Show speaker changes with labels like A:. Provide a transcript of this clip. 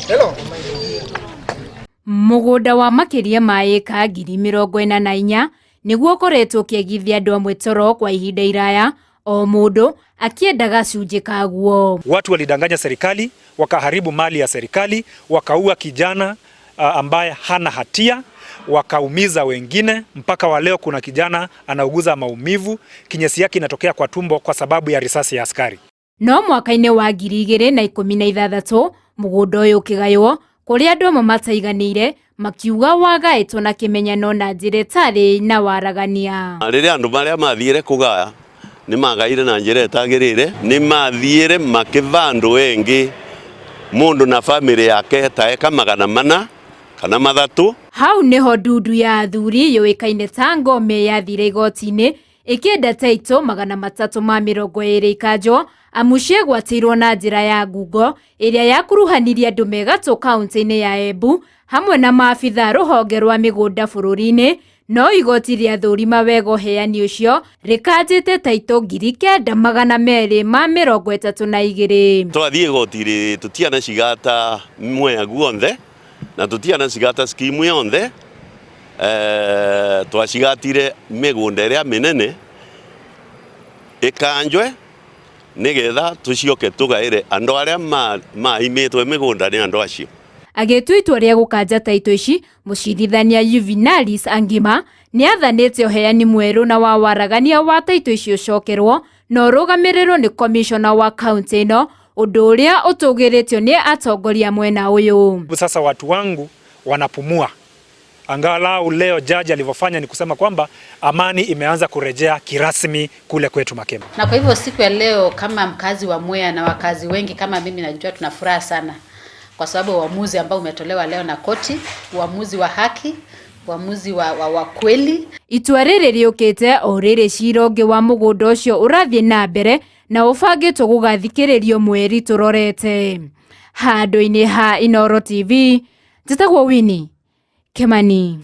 A: Hello.
B: Mũgũnda wa makĩria ma ĩka 44,000 nĩguo ũkoretwo ũkĩagithia andũ amwe toro kwa ihinda iraya, o mũndũ akĩenda gacunjĩ kaguo.
C: Watu walidanganya serikali, wakaharibu mali ya serikali, wakaua kijana ambaye hana hatia, wakaumiza wengine. Mpaka wa leo kuna kijana anauguza maumivu, kinyesi yake inatokea kwa tumbo kwa sababu ya risasi ya askari.
B: No mwaka-inĩ wa 2016 mũgũnda ũyũ ũkĩgaywo kũrĩ andũ amwe mataiganĩire makiuga wagaĩtwo na kĩmenyano na njĩra ĩtarĩ na waragania.
D: Rĩrĩa andũ marĩa mathiire kũgaya nĩ magaire na njĩra ĩtagĩrĩire, nĩ mathiire makĩva andũ engĩ mũndũ na bamĩrĩ yake ta eka 403.
B: Hau nĩho ndundu ya athuri yũĩkaine ta Ngome yathire igoti-inĩ ĩkĩenda taito 320 ikanjwo amu ciegwatĩirwo na njĩra ya ngungo ĩrĩa yakuruhanirie andũ me gatũ kaunti-inĩ ya Embu hamwe na maabitha rũhonge rwa mĩgũnda bũrũri-inĩ. No igoti rĩathũrima wega ũheani ũcio rĩkanjĩte taito 9,232.
D: Twathiĩ igoti-rĩ, tũtiana cigata Mwea guonthe na tũtiana cigata skimu yonthe, twacigatire mĩgũnda ĩrĩa mĩnene ĩkanjwe nĩgetha tũcioke tũgaĩre andũ arĩa maimĩtwe mĩgũnda nĩ andũ acio.
B: Agĩtua itua rĩa gũkanja taito ici, mũcirithania Juvenalis Angima nĩathanĩte ũheani mwerũ na wa waragania wa taito ici ũcokerwo na ũrũgamĩrĩrwo nĩ komishona wa kaunti ĩno, ũndũ ũrĩa ũtũgĩrĩtio nĩ atongoria mwena ũyũ.
C: Sasa watu wangu wanapumua. Angalau leo jaji alivyofanya ni kusema kwamba amani imeanza kurejea kirasmi kule kwetu Makema.
E: Na kwa hivyo siku ya leo kama mkazi wa Mwea na wakazi wengi kama mimi, najua tuna furaha sana kwa sababu uamuzi ambao umetolewa leo na koti, uamuzi wa haki, uamuzi wa kweli.
B: Itua rĩrĩ rĩũkĩte o rĩrĩ cira ũngĩ wa mũgũnda ũcio ũrathiĩ na mbere na ũbangĩtwo gũgathikĩrĩrio mweri tũrorete. Handũ-inĩ ha Inooro TV, njĩtagwo Winnie Kimani.